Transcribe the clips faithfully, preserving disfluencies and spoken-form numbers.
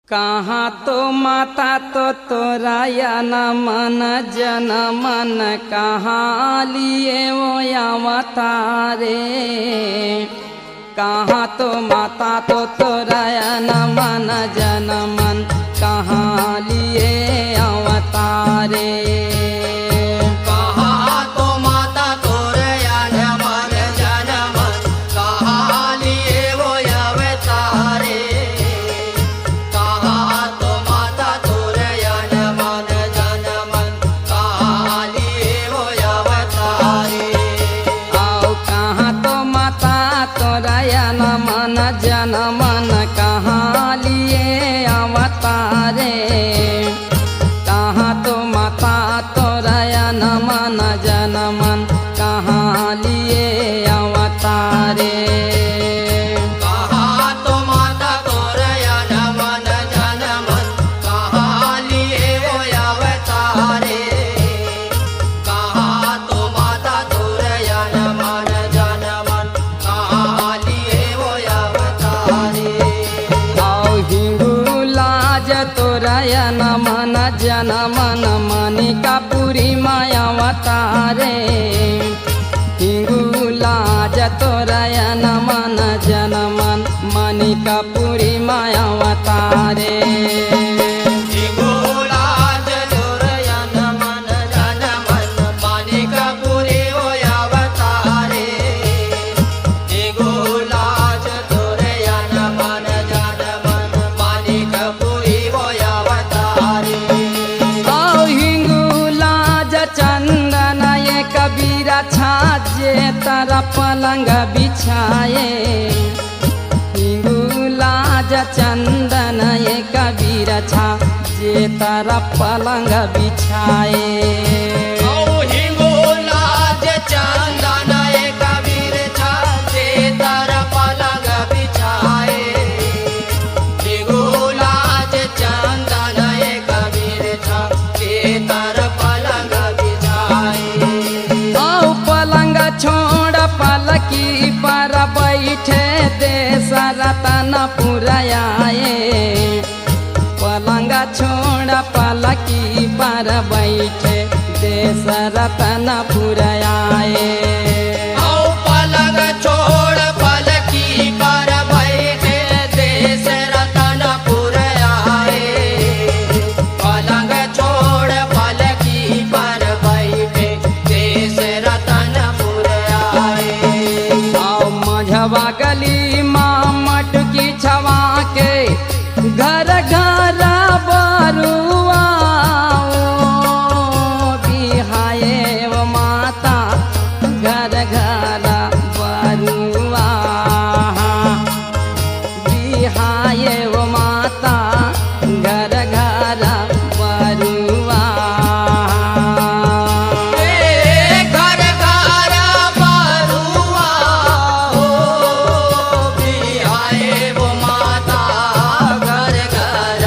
कहाँ तो माता तो तोरा या न मन जनमन, कहाँ लिए वो अवतारे। कहाँ तो माता तो तोरा या न मन जनमन, कहाँ लिए अवतारे। कहाँ तो माता तोरा या न मन जनमन, कहाँ लिए वो अवतारे। कहाँ तो माता तोर अन मन जनमन, कहाँ लिए वो अवतारे। आओ कहाँ तो माता तोर अन मन जनमन, कहाँ लिए अवतारे। कहाँ तो माता तोर अन मन जनमन, कहाँ लिए अवतारे। कहाँ तो माता तोर अन मन जनमन, कहाँ लिए वो अवतारे। कहाँ तो माता तोर अन मन जनमन, कहाँ लिए वो अवतारे। आओ हिंगू लाज तोर अन मन जनमन, मणिकापुरी मा अवतारे। हिंगू लाज तोर अन मन जनमन, मणिकापुरी मा अवतारे। हिंगू लाज तोर अन मन जनमन, मणिकापुरी वो अवतारे। हिंगू लाज तोर अन मन जनमन, मणिकापुरी वो अवतारे। आओ हिंगू लाज चंदन एक बिरछा, जे तर पलंग बिछाए। हिंगू लाज चंदन एक बिरछा, जे तर पलंग बिछाए। औ हिंगू लाज चंदन एक बिरछा, जे तर पलंग बिछाए। हिंगू लाज चंदन एक बिरछा, जे तर पलंग बिछाए। औ पलंग छोड़ पलकी पर बैठे, देश रतनपुर आए। पलंग छोड़ पलकी पर बैठे, देश रतनपुर आए। औ पलंग छोड़ पलकी पर बैठे, देश रतनपुर आए। पलंग छोड़ पलकी पर बैठे, देश रतनपुर आए। आओ मझवा गली मा मटकी छवा के, घर घर बरुआ। ओ बिहाए ओ माता, घर घर बरुआ। बिहाए ओ माता, घर घर बरुआ। ए घर घर बरुआ, ओ बिहाए ओ माता, घर घर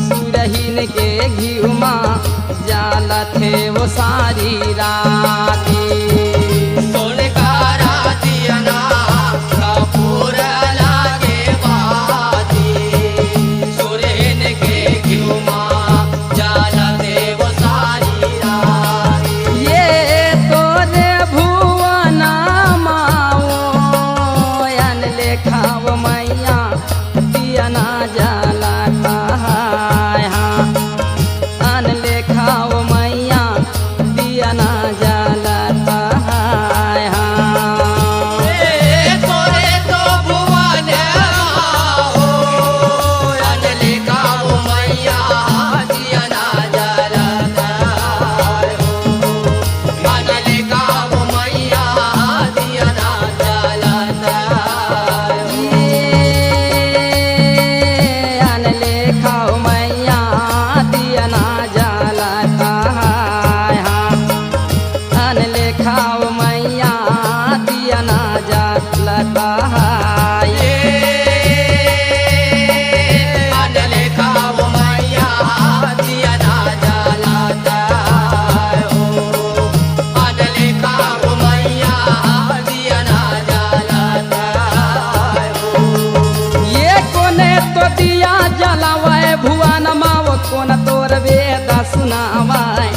सुरहिन के घिउ मा जलथे वो सारी राती। सोनकारा दियना कपूर लागे बाती। सुरहिन के घिउ मा जलथे वो सारी राती। ये तोरे भुवन मा ओ अन लेखा वो मैया दियना जलत हाय हाँ। अन लेखा वो मैया दियना जलत हाय हाँ। ए तोरे तो भुवन मा हो, अन लेखा वो मैया दियना जलत हाय हो। अन लेखा वो मैया दियना जलत हाय हो। अन लेखा वो मैया दियना जलत हाय हाँ। अन लेखा वो मैया दियना जलत हाय। अन लेखा वो मैया दियना जलत हाय हो। अन लेखा वो मैया दियना जलत हाय हो। ये कोने तो दिया जलावै भुवन मा, वो कोन तोर वेद सुनावै।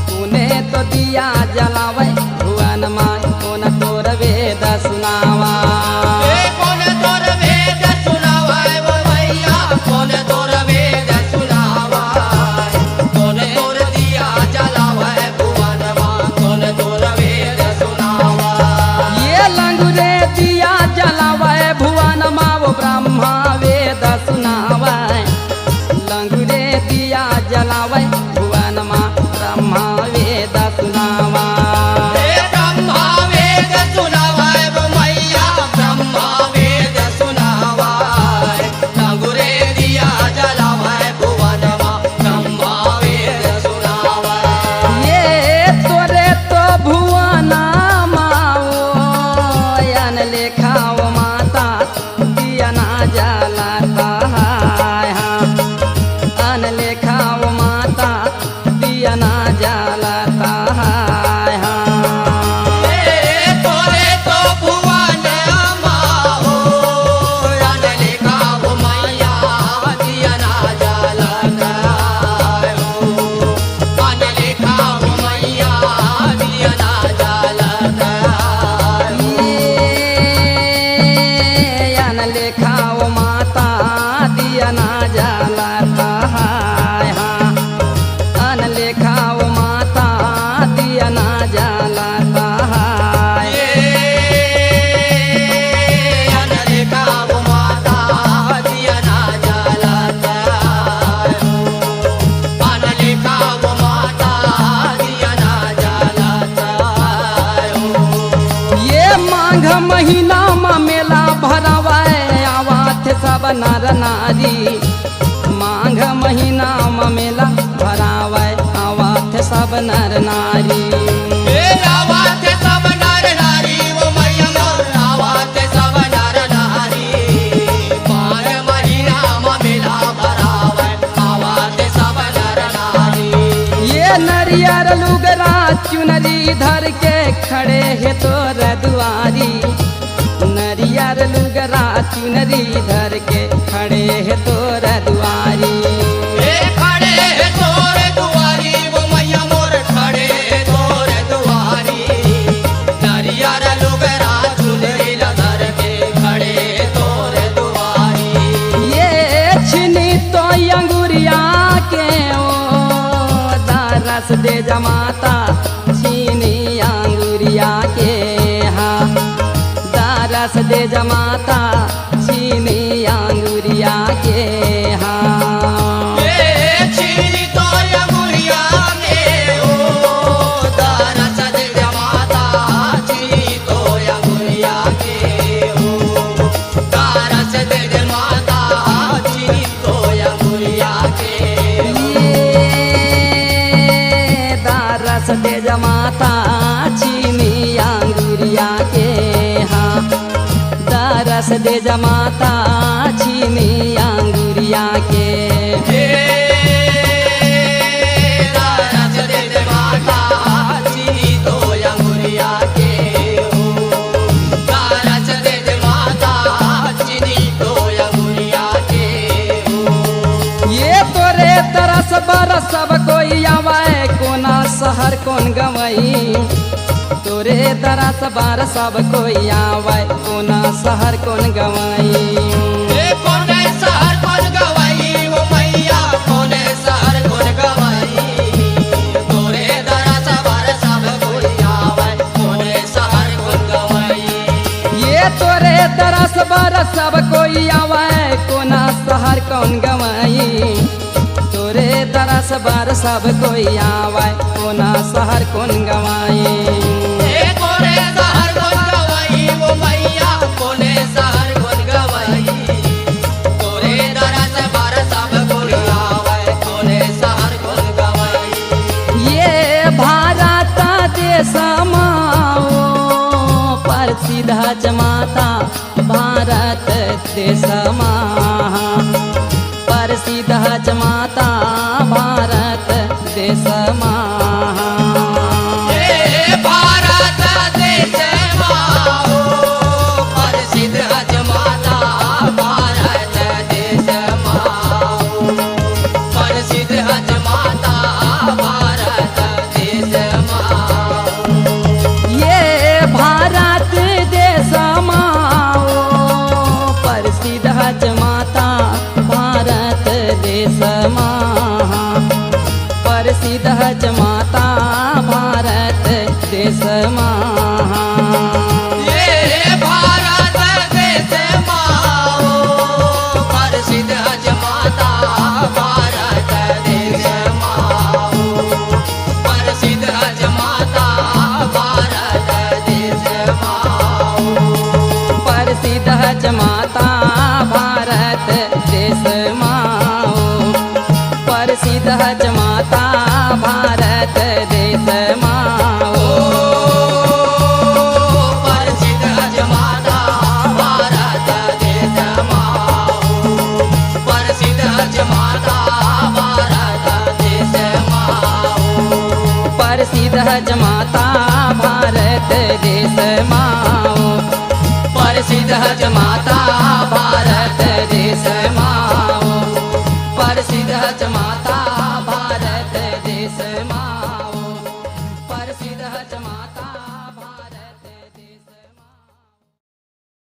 कोने तो दिया जलावै भुवन मा, कोन तोर वेद सुनावै। ए कोन तोर वेद सुनावै वो मैया, कोन तोर वेद सुनावै। कोन तोर दिया जलावै भुवन मा, कोन तोर वेद सुनावै। ये लंगुरे दिया जलावै भुवन मा, वो ब्रह्मा वेद सुनावै। लंगुरे दिया जलावै भुवन मा, ब्रह्मा वेद सुनावै। ए ब्रह्मा वेद सुनावै वो मैया, ब्रह्मा वेद सुनावै। लंगुरे दिया जलावै भुवन मा, ब्रह्मा वेद सुनावै। ये तोरे तो भुवन मा ओ अन लेखा वो माता दियना जलत हाय हाँ। अन लेखा वो माता दियना जलत हाय हाँ। ए तोरे तो भुवन मा हो, अन लेखा वो मैया दियना जलत हाय हो। अन लेखा वो मैया दियना जलत हाय हो। ए अन लेखा वो माता दियना जलत हाय हाँ। अन लेखा वो माता दियना जलत हाय। अन लेखा वो माता दियना जलत हाय। अन लेखा वो माता दियना जलत हाय। ये माघ महीना मा मेला भरावै, आवत सब नर नारी। माघ महीना मा मेला भरावै, आवत सब नर नारी। ए आवत सब नर नारी, वो मैया मोर, आवत सब नर नारी। माघ महीना मा मेला भरावै, आवत सब नर नारी। ये नरियर लुगरा चुनरी धर के खड़े हे तोर दुआरी। नरियर लुगरा चुनरी धर के खड़े हे तोर दुआरी। ए खड़े हे तोर दुआरी, वो मैया मोर खड़े हे तोर दुआरी। नरियर लुगरा चुनरी ला धर के खड़े हे तोर दुआरी। ये छीनी तो अंगुरिया के ओ दरस दे जा माता, छीनी अंगुरिया के हाँ। दरस दे जा माता, छीनी अंगुरिया के हाँ। ए छीनी तो अंगुरिया के ओ दरस दे जा माता, छीनी तो अंगुरिया के ओ दरस दे जा माता, छीनी तो अंगुरिया के। ये दरस दे जा माता छीनी अंगुरिया के हाँ। दरस दे जा माता छीनी अंगुरिया के। बर सब कोई आवय, कोना सहर कोन गंवई। तोरे दरस बर सब कोई आवय, कोना सहर कोन गंवई। ए कोने सहर कोन गंवई, ओ मैया, कोने सहर कोन गंवई। तोरे दरस बर सब कोई आवय, कोने सहर कोन गंवई। ये तोरे दरस बर सब कोई आवय, कोना सहर कोन गंवई। तोरे दरस बर सब कोई आवय, कोना सहर कोन गंवई। ए कोने सहर कोन गंवई, ओ मैया, कोने सहर कोन गंवई। तोरे दरस बर सब कोई आवय, कोने सहर कोन गंवई। ये भारत देश मा ओ परसिद्ध हच माता, भारत देश मा परसिद्ध हच माता, भारत देश मा। हे भारत देश मा ओ परसिद्ध हच माता, भारत देश मा ओ परसिद्ध हच माता, भारत देश मा। ये भारत देश मा ओ परसिद्ध हच माता, भारत देश मा। परसिद्ध हच माता, भारत देश मा। ये भारत देश मा ओ परसिद्ध हच माता, भारत देश मा ओ परसिद्ध हच माता, भारत देश मा ओ परसिद्ध हच माता, भारत देश मा ओ परसिद्ध हच माता, भारत देश मा ओ परसिद्ध हच माता, भारत देश मा ओ परसिद्ध हच माता, भारत देश मा ओ परसिद्ध हच माता, भारत देश मा ओ परसिद्ध हच माता, भारत देश मा ओ परसिद्ध हच माता, भारत देश मा ओ।